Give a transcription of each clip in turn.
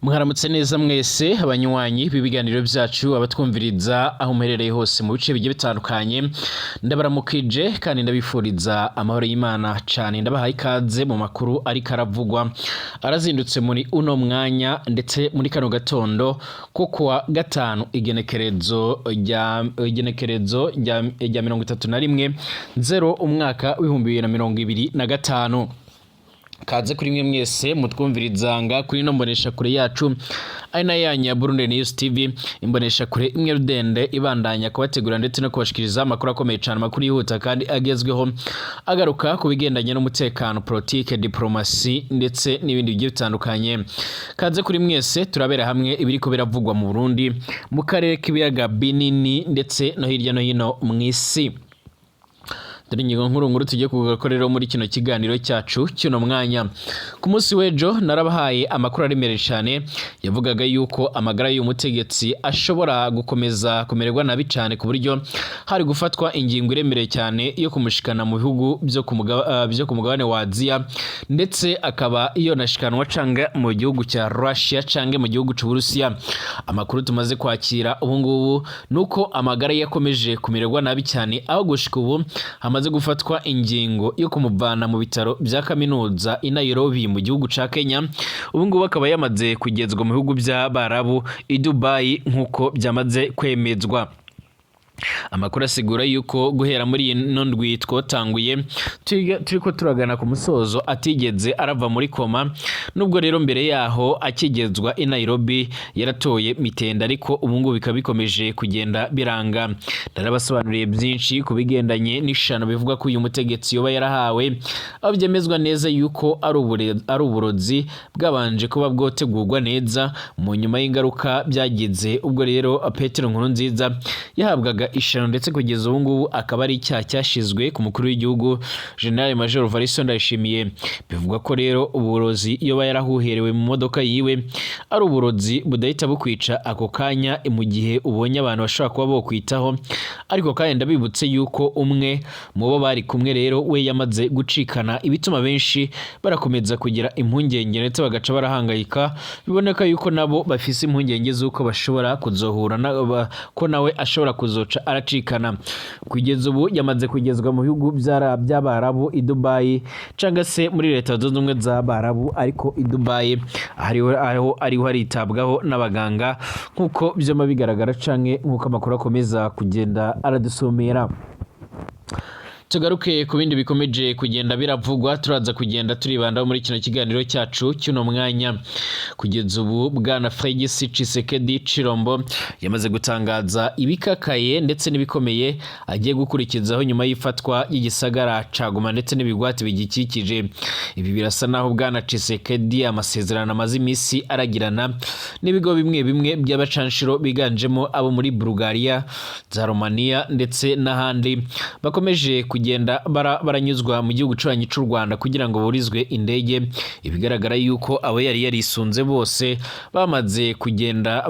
Mwaramutse neza mwese abanywanyi b'ibiganiro byacu, abatwumviriza aho muherereye hose mu bice bigiye bitandukanye. Ndabaramukije kandi ndabifuriza amahoro y'Imana cyane. Ndabahaye ikaze mu makuru ariko aravugwa arazindutse muri uno mwanya, ndetse muri kano gatondo ko kuwa gatanu, igenekerezo rya 31/0 umwaka w'2025. Kaze kuri mwe mwese mutwumvirizanga kuri ino mboneshakure yacu, ari nayo yanyu ya Burundi News TV, imboneshakure imwe rudende ibandanya kubategura ndetse no kubashikiriza amakuru akomeye cyane, amakuru yihuta kandi agezweho, agaruka ku bigendanye n'umutekano, politike, diplomasi ndetse n'ibindi bigiye bitandukanye. Kaze kuri mwese, turabera hamwe ibiriko biravugwa mu Burundi, mu karere k'ibiyaga binini ndetse no hirya no hino mu isi. Dore ingingo nkuru nkuru tugiye kuvuga rero muri kino kiganiro cyacu cy'uno mwanya. Ku munsi w'ejo narabahaye amakuru aremereye cyane, yavugaga yuko amagara y'uyu mutegetsi ashobora gukomeza kumererwa nabi cyane, ku buryo hari gufatwa ingingo iremereye cyane yo kumushikana mu bihugu byo ku mugabane wa Aziya, ndetse akaba yonashikanwa cange mu gihugu cya Russia cange mu gihugu c'Uburusiya. Amakuru tumaze kwakira ubu ngubu nuko amagara ye yakomeje kumererwa nabi cyane, aho gushika ubu hamaze gufatwa ingingo yo kumuvana mu bitaro bya kaminuza i Nairobi mu gihugu ca Kenya. Ubu ngubu akaba yamaze kugezwa mu bihugu by'Abarabu i Dubai, nk'uko byamaze kwemezwa. Amakuru asigura yuko guhera muri ino ndwi twotanguye turiko turagana ku musozo atigeze arava muri koma, nubwo rero mbere yaho akigezwa i Nairobi yaratoye mitende, ariko ubu ngubu bikaba bikomeje kugenda biranga. Narabasobanuriye byinshi ku bigendanye n'ishano bivuga ko uyu mutegetsi yoba yarahawe, aho byemezwa neza yuko ari uburozi bwabanje kuba bwotegurwa neza mu nyuma y'ingaruka byagize. Ubwo rero Petero Nkurunziza yahabwaga ishano, ndetse kugeza ubu ngubu akaba ari icyaha cyashyizwe ku mukuru w'igihugu, General Major Evariste Ndayishimiye. Bivugwa ko rero uburozi yoba yarahuherewe mu modoka yiwe ari uburozi budahita bukwica ako kanya mu gihe ubonye abantu bashobora kuba bokwitaho. Ariko kandi ndabibutse yuko umwe mu bo bari kumwe rero we yamaze gucikana, ibituma benshi barakomeza kugira impungenge ndetse bagaca barahangayika. Biboneka yuko nabo bafise impungenge z'uko bashobora kuzohura ko nawe ashobora kuzoca aracikana. Kugeza ubu yamaze kugezwa mu bihugu by'Abarabu i Dubai, cyangwa se muri Leta Zunze Ubumwe z'Abarabu, ariko i Dubai aho ariho haritabwaho n'abaganga, nk'uko byama bigaragara canke nk'uko amakuru akomeza kugenda aradusomera. Tugaruke ku bindi bikomeje kugenda biravugwa, turaza kugenda turibandaho muri kino kiganiro cyacu cy'uno mwanya. Kugeza ubu bwana Félix Tshisekedi Tshilombo yamaze gutangaza ibikakaye ndetse n'ibikomeye agiye gukurikizaho nyuma y'ifatwa y'igisagara ca Goma ndetse n'ibigwati bigikikije. Ibi birasa naho bwana Tshisekedi amasezerano amaze iminsi aragirana n'ibigo bimwe bimwe by'abacanshuro biganjemo abo muri Bulgaria, za Romania ndetse n'ahandi, bakomeje kugenda baranyuzwa mu gihugu curanyi c'u Rwanda kugira ngo burizwe indege. Ibigaragara yuko abo yari yarisunze bose bamaze kugenda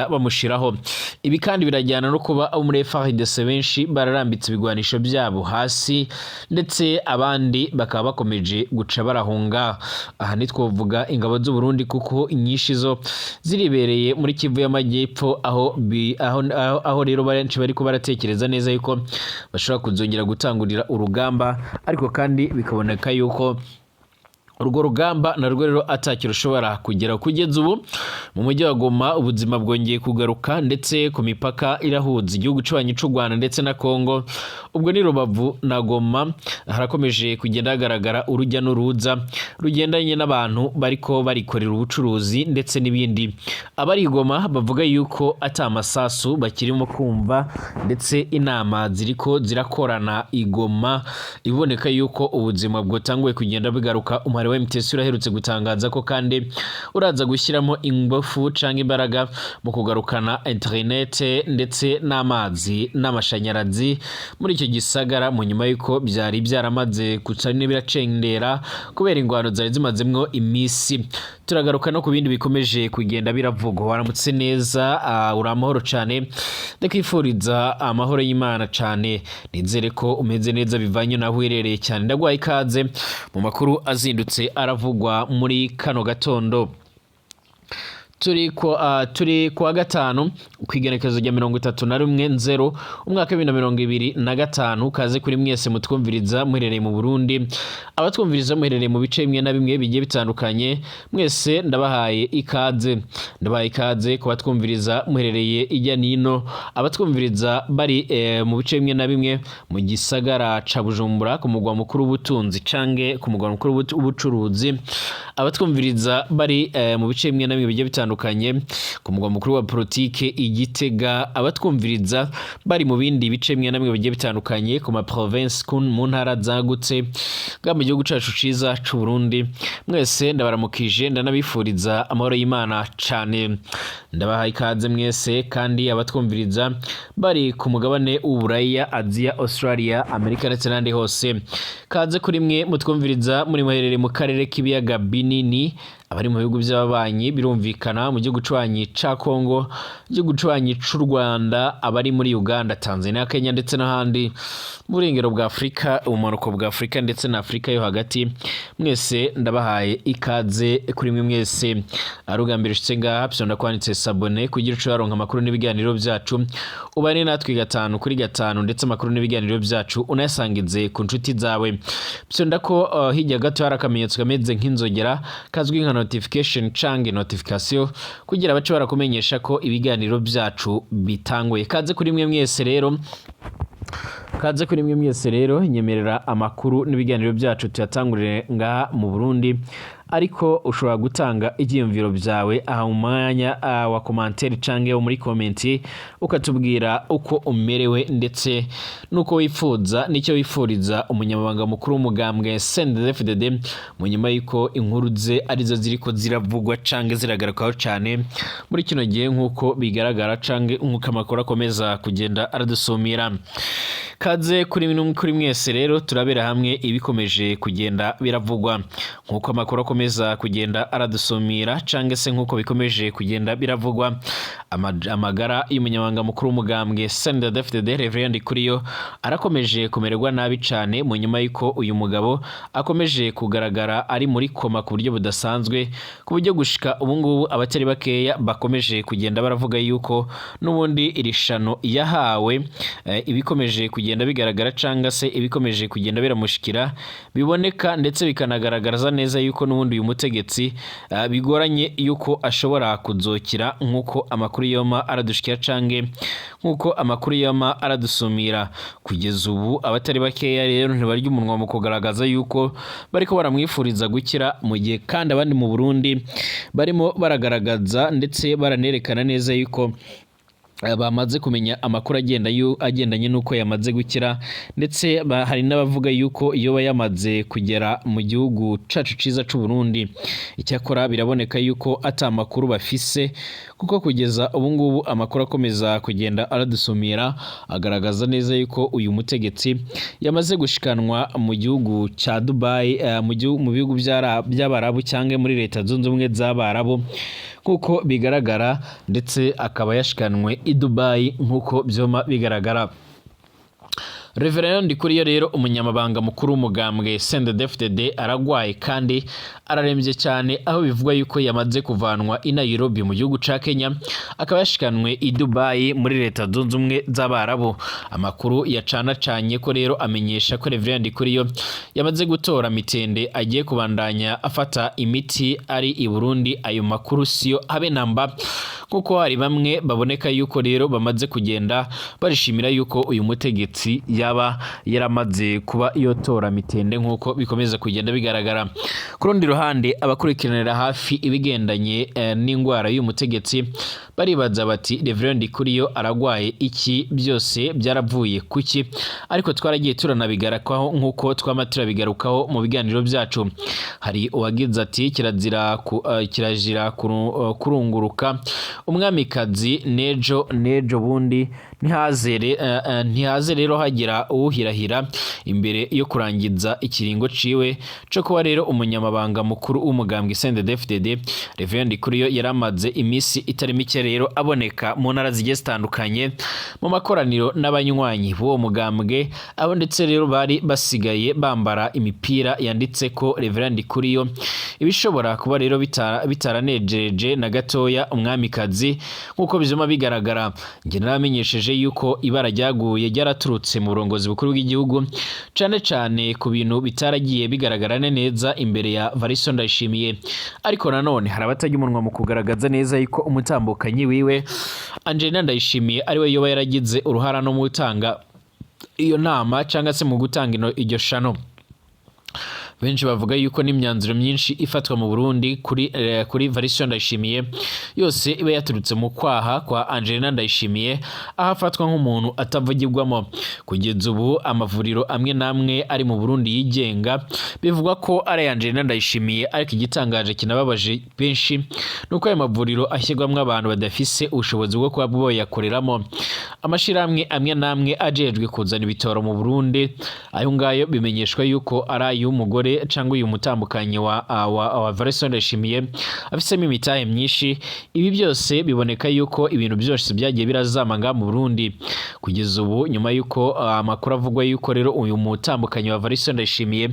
bamushiraho. Ibi kandi birajyana no kuba abo muri FARDC benshi bararambitse ibigwanisho byabo hasi, ndetse abandi bakaba bakomeje guca barahunga. Aha ntitwovuga ingabo z'u Burundi, kuko inyinshi zo ziribereye muri Kivu y'Amajyepfo, aho rero benshi bariko baratekereza neza yuko bashobora kuzongera gutangurira urugamba, ariko kandi bikaboneka yuko urwo rugamba narwo rero atakiro rushobora kugera. Kugeza ubu mu mujyi wa Goma ubuzima bwongeye kugaruka, ndetse ku mipaka irahuza igihugu cy'ubanyi cy'u Rwanda ndetse na Congo, ubwo ni Rubavu na Goma, harakomeje kugenda hagaragara urujya n'uruza rugendanye n'abantu bariko barikorera ubucuruzi ndetse n'ibindi. Abari i Goma bavuga yuko ata masasu bakirimo kumva, ndetse inama ziriko zirakorana i Goma, iboneka yuko ubuzima bwatanguye kugenda bugaruka. Umuhari wa MTC uraherutse gutangaza ko kandi uraza gushyiramo ingufu canke imbaraga mu kugarukana internet ndetse n'amazi n'amashanyarazi muri icyo gisagara, mu nyuma y'uko byari byaramaze guca n'ibiracendera kubera ingwano zari zimazemwo iminsi. Turagaruka no ku bindi bikomeje kugenda biravugwa. Waramutse neza, uri amahoro cane? Ndakwifuriza amahoro y'Imana cane. Nizere ko umeze neza bivanye naho uherereye cyane. Ndaguhaye ikaze mu makuru azindutse aravugwa muri kano gatondo. Turi kuwa gatanu, kw'igenekerezo rya 31 nzero umwaka wa 2025. Kaze kuri mwese mutwumviriza muherereye mu Burundi, abatwumviriza muherereye mu bice bimwe na bimwe bigiye bitandukanye, mwese ndabahaye ikaze. Ndabahaye ikaze ku batwumviriza muherereye ijya nino, abatwumviriza bari mu bice bimwe na bimwe mu gisagara ca Bujumbura, ku mugwa mukuru w'ubutunzi canke ku mugwa mukuru w'ubucuruzi, abatwumviriza bari mu bice bimwe na bimwe bigiye bitandukanye ku mugwa mukuru wa politike i Gitega, abatwumviriza bari mu bindi bice bimwe na bimwe bigiye bitandukanye ku ma province, mu ntara zagutse bwa mu gihugu cacu ciza c'u Burundi, mwese ndabaramukije, ndanabifuriza amahoro y'Imana cane. Ndabahaye ikaze mwese kandi abatwumviriza bari ku mugabane w'Uburaya, Aziya, Australia, Amerika ndetse n'ahandi hose. Kaze kuri mwe mutwumviriza muri muherereye mu karere k'ibiyaga binini, abari mu bihugu by'ababanyi, birumvikana mu gihugu cubanyi ca Congo, igihugu cubanyi c'u Rwanda, abari muri Uganda, Tanzania, Kenya ndetse n'ahandi mu burengero bwa Afurika, ubumanuko bwa Afurika ndetse na Afurika yo hagati, mwese ndabahaye ikaze. Kuri mwe mwese ari ubwa mbere ushitse ngaha, fyonda kwanditse s'abonner kugira uce waronka amakuru n'ibiganiro byacu, ubane natwe gatanu kuri gatanu, ndetse amakuru n'ibiganiro byacu unayasangize ku nshuti zawe. Fyonda ko hirya gato hari akamenyetso kameze nk'inzogera kazwi nka notification canke notification, kugira bace barakumenyesha ko ibiganiro byacu bitanguye. Kaze kuri mwe mwese rero, kaze kuri mwe mwese rero. Nyemerera amakuru n'ibiganiro byacu tuyatangurire ngaha mu Burundi, ariko ushobora gutanga ibyiyumviro byawe aha mu mwanya wa commentaire canke wo muri comment, ukatubwira uko umerewe ndetse n'uko wifuza n'icyo wifuriza umunyamabanga mukuru w'umugambwe CNDD-FDD, mu nyuma y'uko inkuru ze arizo ziriko ziravugwa canke ziragarukaho cane muri kino gihe, nk'uko bigaragara canke nk'uko amakuru akomeza kugenda aradusumira. Kaze kuri mwese rero, turabera hamwe ibikomeje kugenda biravugwa nk'uko amakuru akomeza kugenda aradusumira, canke se nk'uko bikomeje kugenda biravugwa. Amagara y'umunyamabanga mukuru w'umugambwe CNDD-FDD Reverend Ndikuriyo arakomeje kumererwa nabi cane, mu nyuma y'uko uyu mugabo akomeje kugaragara ari muri koma ku buryo budasanzwe, ku buryo gushika ubu ngubu abatari bakeya bakomeje kugenda baravuga yuko n'ubundi iri shano yahawe, ibikomeje kugenda bigaragara canga se ibikomeje kugenda biramushikira biboneka ndetse bikanagaragaza neza yuko n'ubundi uyu mutegetsi bigoranye yuko ashobora kuzokira, nk'uko amakuru yoma aradushikira canke nk'uko amakuru yoma aradusumira. Kugeza ubu abatari bakeya rero ntibarya umunwa mu kugaragaza yuko bariko baramwifuriza gukira, mu gihe kandi abandi mu Burundi barimo baragaragaza ndetse baranerekana neza yuko bamaze kumenya amakuru agenda agendanye n'uko yamaze gukira, ndetse hari n'abavuga yuko yoba yamaze kugera mu gihugu cacu ciza c'u Burundi. Icyakora biraboneka yuko ata makuru bafise, kuko kugeza ubu ngubu amakuru akomeza kugenda aradusumira agaragaza neza yuko uyu mutegetsi yamaze gushikanwa mu gihugu ca Dubai, mu bihugu by'Abarabu cyangwa muri Leta Zunze Ubumwe z'Abarabu nk'uko bigaragara, ndetse akaba yashikanwe i Dubai nk'uko byoma bigaragara. Reverend Ndikuriyo rero, umunyamabanga mukuru w'umugambwe CNDD-FDD, aragwaye kandi ararembye cyane, aho bivugwa yuko yamaze kuvanwa i Nairobi mu gihugu ca Kenya, akaba yashikanwe i Dubai muri Leta Zunze Ubumwe z'Abarabu. Amakuru yacanacanye ko rero amenyesha ko Reverend Ndikuriyo yamaze gutora mitende, agiye kubandanya afata imiti ari i Burundi. Ayo makuru siyo habe namba, kuko hari bamwe baboneka yuko rero bamaze kugenda barishimira yuko uyu mutegetsi yaba yaramaze kuba yotora mitende, nk'uko bikomeza kugenda bigaragara. Ku rundi ruhande, abakurikiranira hafi ibigendanye n'indwara y'uyu mutegetsi baribaza bati: "Reverend Ndikuriyo aragwaye iki? Byose byaravuye kuki?" Ariko twaragiye turanabigarukaho nk'uko twama turabigarukaho mu biganiro byacu. Hari uwagize ati: "Kirazira kirajira kurunguruka umwamikazi nejo nejo bundi." Ntihaze rero hagira uwuhirahira imbere yo kurangiza ikiringo ciwe co kuba rero umunyamabanga mukuru w'umugambwe CNDD-FDD. Reverend Ndikuriyo yaramaze imisi itari mike rero aboneka mu ntara zigiye zitandukanye mu makoraniro n'abanywanyi b'uwo mugambwe, abo ndetse rero bari basigaye bambara imipira yanditse ko Reverend Ndikuriyo, ibishobora kuba rero bitaranejeje na gatoya umwamikazi nk'uko bizuma bigaragara. Njye naramenyesheje yuko ibara ryaguye ryaraturutse mu burongozi bukuru bw'igihugu, cane cane ku bintu bitaragiye bigaragara neza imbere ya Varisto Ndayishimiye. Ariko nanone hari abatarya umunwa mu kugaragaza neza yuko umutambukanyi wiwe Angelina Ndayishimiye ariwe yoba yaragize uruhara no mu gutanga iyo nama cyangwa se mu gutanga iryo shano. Benshi bavuga yuko n'imyanzuro myinshi ifatwa mu Burundi kuri Varisto Ndayishimiye yose iba yaturutse mu kwaha kwa Angelina Ndayishimiye, aho afatwa nk'umuntu atavugirwamo. Kugeza ubu amavuriro amwe n'amwe ari mu Burundi yigenga bivugwa ko ari aya Angelina Ndayishimiye, ariko igitangaje kinababaje benshi nuko ayo mavuriro ashyirwamwo abantu badafise ubushobozi bwo kuba boyakoreramo. Amashirahamwe amwe n'amwe ajejwe kuzana ibitoro mu Burundi, ayo ngayo bimenyeshwa yuko ari ay'umugore cyangwa uyu mutambukanyi wa Varisto Ndayishimiye afisemo imitahe myinshi. Ibi byose biboneka yuko ibintu byose byagiye birazama ngaha mu Burundi kugeza ubu, nyuma yuko amakuru avugwa yuko rero uyu mutambukanyi wa Varisto Ndayishimiye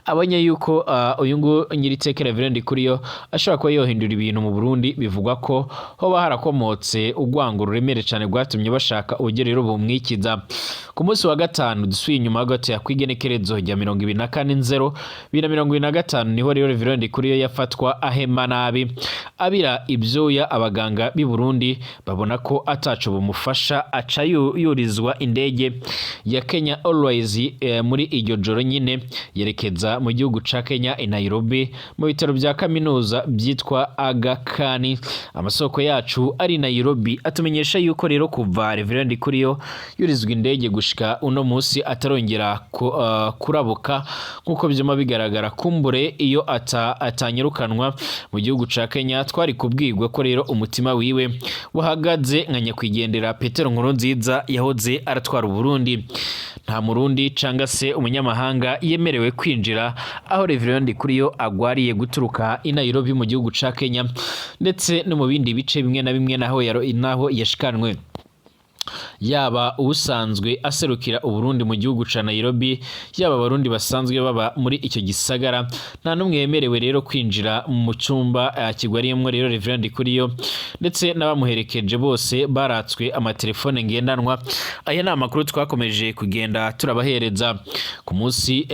abonye yuko uyu nguyu nyiriteka Reverend Ndikuriyo ashobora kuba yohindura ibintu mu Burundi, bivugwa ko hoba harakomotse urwango ruremere cyane rwatumye bashaka uburyo rero bumwikiza. Ku munsi wa gatanu, dusubiye inyuma gato ya kwigenekerezo rya 24/0/2025, niho rero Reverend Ndikuriyo yafatwa ahema nabi, abira ibyuya. Abaganga b'i Burundi babona ko ataco bumufasha, aca yurizwa indege ya Kenya Airways muri iryo joro nyine yerekeza mu gihugu ca Kenya i Nairobi mu bitaro bya kaminuza byitwa Aga Khan. Amasoko yacu ari Nairobi atumenyesha yuko rero kuva Reverend Ndikuriyo yurizwa indege gushika uno munsi atarongera kurabuka nk'uko vyuma bigaragara. Kumbure iyo atanyirukanwa mu gihugu ca Kenya, twari kubwirwa ko rero umutima wiwe wahagaze nka nyakwigendera Petero Nkurunziza yahoze aratwara Uburundi. Nta Murundi canga se umunyamahanga yemerewe kwinjira aho Reverend Ndikuriyo agwariye guturuka i Nairobi mu gihugu ca Kenya, ndetse no mu bindi bice bimwe na bimwe naho yashikanwe. Yaba usanzwe aserukira Uburundi mu gihugu ca Nairobi, yaba Abarundi basanzwe baba muri icyo gisagara, nta n'umwe yemerewe rero kwinjira mu cyumba kigwariyemwo rero Reverend Ndikuriyo, ndetse n'abamuherekeje bose baratswe amatelefone ngendanwa. Aya ni amakuru twakomeje kugenda turabahereza. Ku munsi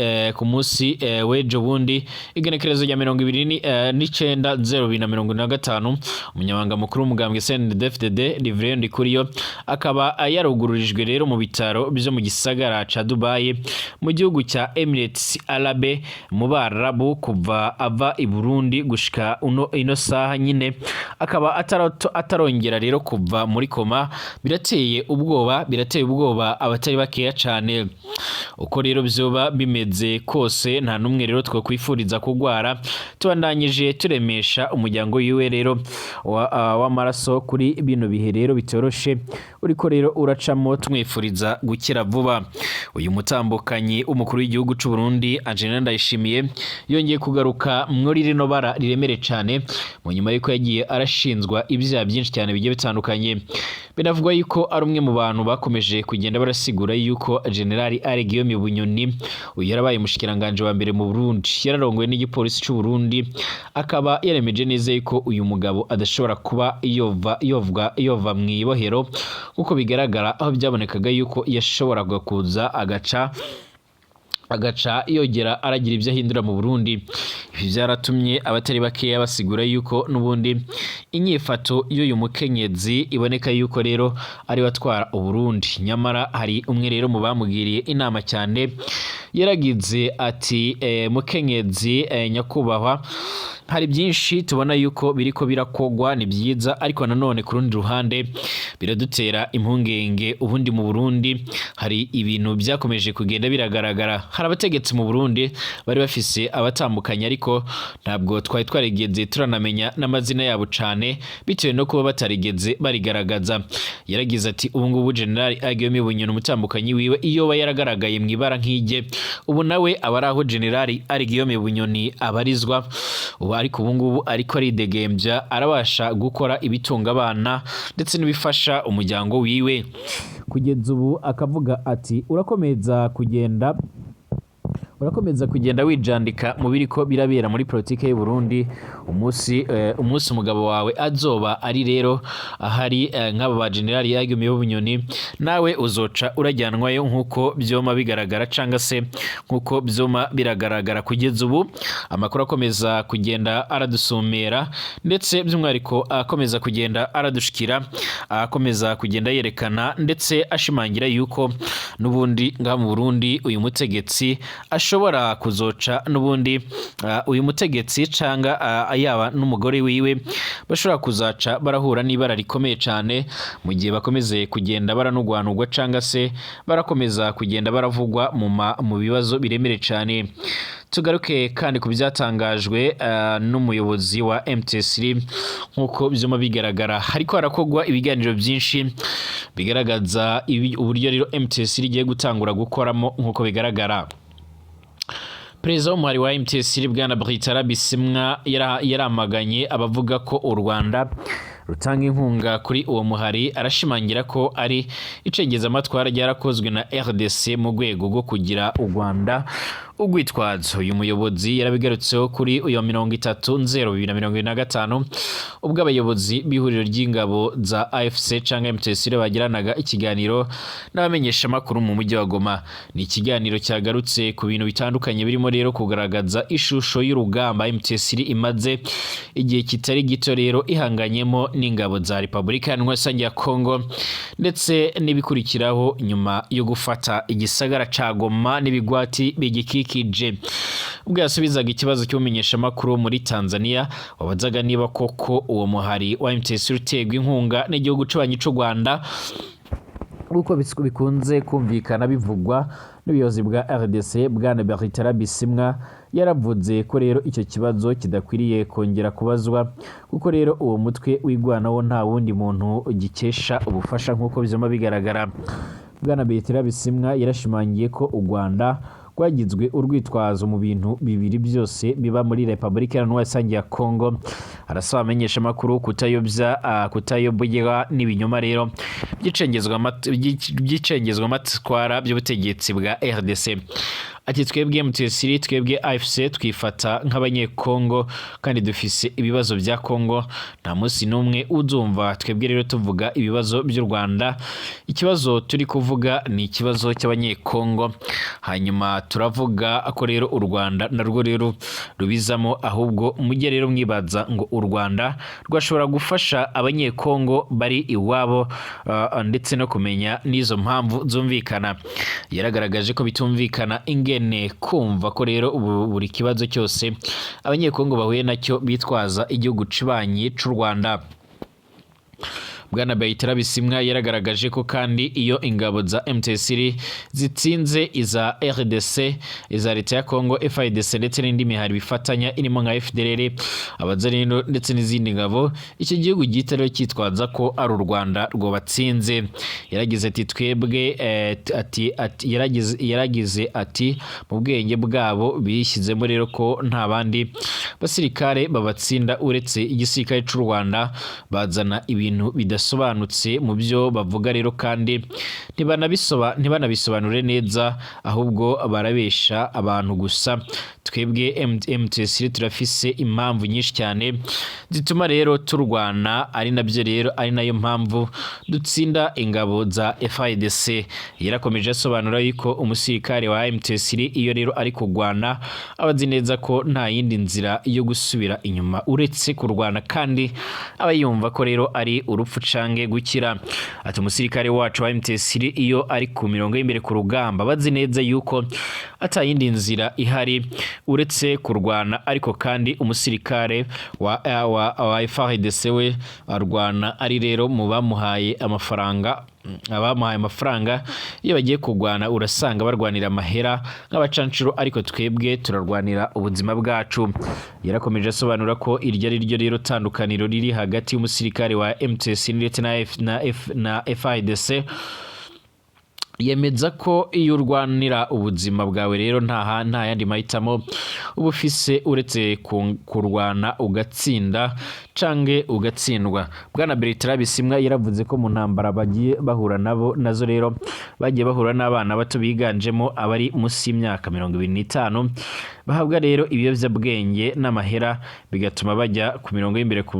w'ejo bundi, igenekerezo rya 29/0/2025, umunyamabanga mukuru w'umugambwe CNDD-FDD Reverend Ndikuriyo akaba yarugururijwe rero mu bitaro byo mu gisagara ca Dubai mu gihugu cya Emirates Arabe mu Barabu. Kuva ava i Burundi gushika ino saha nyine akaba atarongera rero kuva muri koma. Birateye ubwoba, birateye ubwoba abatari bakeya cane. Uko rero vyoba bimeze kose, nta n'umwe rero twokwifuriza kugwara. Tubandanyije turemesha umuryango wiwe rero w'amaraso kuri bino bihe rero bitoroshe uriko rero uracamo, tumwifuriza gukira vuba. Uyu mutambukanyi w'umukuru w'igihugu c'u Burundi Angelina Ndayishimiye yongeye kugaruka muri rino bara riremere cane mu nyuma yuko yagiye arashinzwa ibyaha byinshi cyane bigiye bitandukanye. Binavugwa yuko ari umwe mu bantu bakomeje kugenda barasigura yuko General Alain Guillaume Bunyoni, uyu yarabaye umushikiranganje wa mbere mu Burundi, yararongowe n'igipolisi c'u Burundi, akaba yaremeje neza yuko uyu mugabo adashobora kuba yova mw'ibohero nkuko bigaragara, aho byabonekaga yuko yashoboraga kuza agaca yogera aragira ibyo ahindura mu Burundi. Ibi byaratumye abatari bakeya basigura yuko n'ubundi inyifato y'uyu mukenyezi iboneka yuko rero ari watwara Uburundi. Nyamara hari umwe rero mu bamugiriye inama cyane, yaragize ati: "Mukenyezi, nyakubahwa, hari byinshi tubona yuko biriko birakogwa, ni byiza, ariko nanone ku rundi ruhande Biradutera impungenge. Ubundi mu Burundi hari ibintu byakomeje kugenda biragaragara. Hari abategetsi mu Burundi bari bafise abatambukanye, ariko ntabwo twari twarigeze turanamenya n'amazina yabo cane, bitewe no kuba batarigeze barigaragaza. Yaragize ati: "Ubu ngubu General Guillaume Bunyoni, umutambukanyi wiwe, iyo aba yaragaragaye mu ibara nk'irye, ubu nawe aba ari aho General Guillaume Bunyoni abarizwa ubu. Ariko ubu ngubu ariko aridegembya, arabasha gukora ibitunga abana ndetse n'ibifasha umuryango wiwe kugeza ubu." Akavuga ati: Urakomeza kugenda wijandika mu biriko birabera muri politike y'u Burundi. Umunsi umugabo wawe azoba ari rero ahari nk'aba ba General Guillaume Bunyoni, nawe uzoca urajyanwayo, nk'uko byoma bigaragara canga se nk'uko byoma biragaragara kugeza ubu. Amakuru akomeza kugenda aradusumera, ndetse by'umwihariko akomeza kugenda aradushikira, akomeza kugenda yerekana ndetse ashimangira yuko n'ubundi ngaha mu Burundi uyu mutegetsi ashobora kuzoca n'ubundi, uyu mutegetsi canga yaba n'umugore wiwe, bashobora kuzaca barahura n'ibara rikomeye cane mu gihe bakomeze kugenda baranugwanugwa canga se barakomeza kugenda baravugwa mu bibazo biremere cane. Tugaruke kandi ku byatangajwe n'umuyobozi wa MTS. Nk'uko byuma bigaragara, hariko harakogwa ibiganiro byinshi bigaragaza uburyo rero MTS igiye gutangura gukoramo. Nk'uko bigaragara, Perezida w'umuhari wa MTS, Bwana Bertrand Bisimwa, yaramaganye abavuga ko u Rwanda rutanga inkunga kuri uwo muhari. Arashimangira ko ari icengezamatwara ryarakozwe na RDC mu rwego rwo kugira u Rwanda urwitwazo. Uyu muyobozi yarabigarutseho kuri uyu 30/2025, ubwo abayobozi b'ihuriro ry'ingabo za AFC cyangwa MTS bagiranaga ikiganiro n'abamenyeshamakuru mu mujyi wa Goma. Ni ikiganiro cyagarutse ku bintu bitandukanye, birimo rero kugaragaza ishusho y'urugamba MTS imaze igihe kitari gito rero ihanganyemo n'ingabo za Repubulika Iharanira ya Kongo, ndetse n'ibikurikiraho nyuma yo gufata igisagara ca Goma n'ibigwati bigikikije. Ubwo yasubizaga ikibazo cy'umenyeshamakuru muri Tanzania wabazaga niba koko uwo muhari wa MTS uterwa inkunga n'igihugu c'abanyi c'u Rwanda, nk'uko bikunze kumvikana bivugwa n'ubuyobozi bwa RDC, Bwana Bertrand Bisimwa yaravuze ko rero icyo kibazo kidakwiriye kongera kubazwa, kuko rero uwo mutwe wigwanaho nta wundi muntu gikesha ubufasha. Nk'uko bizoma bigaragara, Bwana Bertrand Bisimwa yarashimangiye ko u Rwanda rwagizwe urwitwazo mu bintu bibiri byose biba muri Repubulika Iharanira ya Kongo. Arasaba abamenyeshamakuru kutayobya, kutayobya n'ibinyoma rero by'icengezwamatwara by'ubutegetsi bwa RDC. Ati: "Twebwe MTS, twebwe AFC, twifata nk'Abanyekongo kandi dufise ibibazo bya Kongo. Nta munsi n'umwe uzumva twebwe rero tuvuga ibibazo by'u Rwanda. Ikibazo turi kuvuga ni ikibazo cy'Abanyekongo. Hanyuma turavuga ko rero u Rwanda narwo rero rubizamo. Ahubwo mujye rero mwibaza ngo u Rwanda rwashobora gufasha Abanyekongo bari iwabo, ndetse no kumenya n'izo mpamvu zumvikana." Yaragaragaje ko bitumvikana ingene kumva ko rero ubu buri kibazo cyose Abanyekongo bahuye nacyo bitwaza igihugu cibanyi c'u Rwanda. Bwana Bertrand Bisimwa yaragaragaje ko kandi iyo ingabo za MTS zitsinze iza RDC, iza leta ya Congo, FARDC ndetse n'indi mihari bifatanya irimo nka FDLR, Abazalendo ndetse n'izindi ngabo, icyo gihugu gihita rero cyitwaza ko ari u Rwanda rwabatsinze. Yaragize ati: "Twebwe ati yaragize ati: mu bwenge bwabo bishyizemo rero ko nta bandi basirikare babatsinda uretse igisirikare cy'u Rwanda. Bazana ibintu bidasobanutse mu byo bavuga rero, kandi ntibanabisobanure neza, ahubwo barabesha abantu gusa. Twebwe MTS turafise impamvu nyinshi cyane zituma rero turwana, ari nabyo rero ari nayo mpamvu dutsinda ingabo za FARDC." Yarakomeje asobanura yuko umusirikare wa MTS iyo rero ari kurwana aba azi neza ko nta yindi nzira yo gusubira inyuma uretse kurwana, kandi aba yumva ko rero ari urupfu Canke gukira. Ati umusirikare wacu wa M23 iyo ari ku mirongo y'imbere ku rugamba, bazi neza yuko atayindi nzira ihari uretse kurwana, ariko kandi umusirikare wa FARDC we arwana ari rero mu bamuhaye amafaranga. Abamuhaye amafaranga iyo bagiye kurwana urasanga barwanira amahera nk'abacancuro, ariko twebwe turarwanira ubuzima bwacu. Yarakomeje asobanura ko iryo ari ryo rero tandukaniro riri hagati y'umusirikare wa M23 ndetse na FARDC. Yemeza ko iyo urwanira ubuzima bwawe rero nta yandi mahitamo uba ufise uretse kurwana ugatsinda canke ugatsindwa. Bwana Bertrand Bisimwa yaravuze ko mu ntambara bagiye bahura nabo nazo rero, bagiye bahura n'abana bato biganjemo abari munsi y'imyaka 25, bahabwa rero ibiyovyabwenge n'amahera, bigatuma bajya ku mirongo y'imbere ku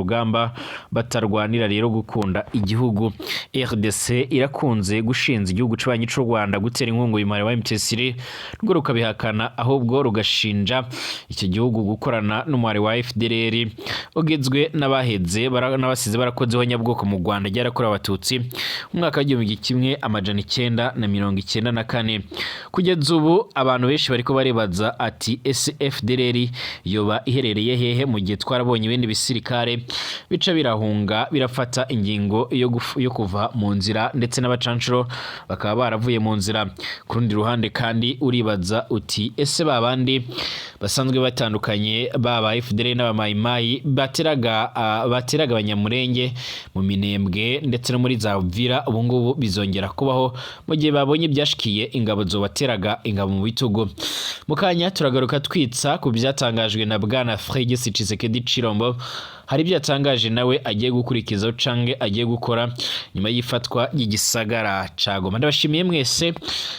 rugamba batarwanira rero gukunda igihugu. RDC irakunze gushinza igihugu c'abanyi c'u Rwanda gutera inkunga uyu muhari wa M23, rwo rukabihakana, ahubwo rugashinja icyo gihugu gukorana n'umuhari wa FDLR ugizwe n'abaheze n'abasize barakozeho nyabwoko mu Rwanda ryarakorewe Abatutsi mu mwaka w'1994. Kugeza ubu abantu benshi bariko baribaza ati: ese FDLR yoba iherereye hehe, mu gihe twarabonye ibindi bisirikare bica birahunga, birafata ingingo yo kuva mu nzira, ndetse n'abacancuro bakaba baravuye mu nzira? Ku rundi ruhande kandi uribaza uti: ese ba bandi basanzwe batandukanye, baba FDLR n'abamayimayi bateraga Abanyamurenge mu Minembwe ndetse no muri za Uvira, ubu ngubu bizongera kubaho mu gihe babonye ibyashikiye ingabo zobateraga ingabo mu bitugu? Mu kanya turagaruka twitsa ku byatangajwe na bwana Félix Tshisekedi Tshilombo. Hari ibyo yatangaje nawe agiye gukurikizaho canke agiye gukora nyuma y'ifatwa ry'igisagara ca Goma. Ndabashimiye mwese,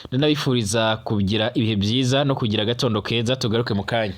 ndanabifuriza kugira ibihe byiza no kugira agatondo keza. Tugaruke mu kanya.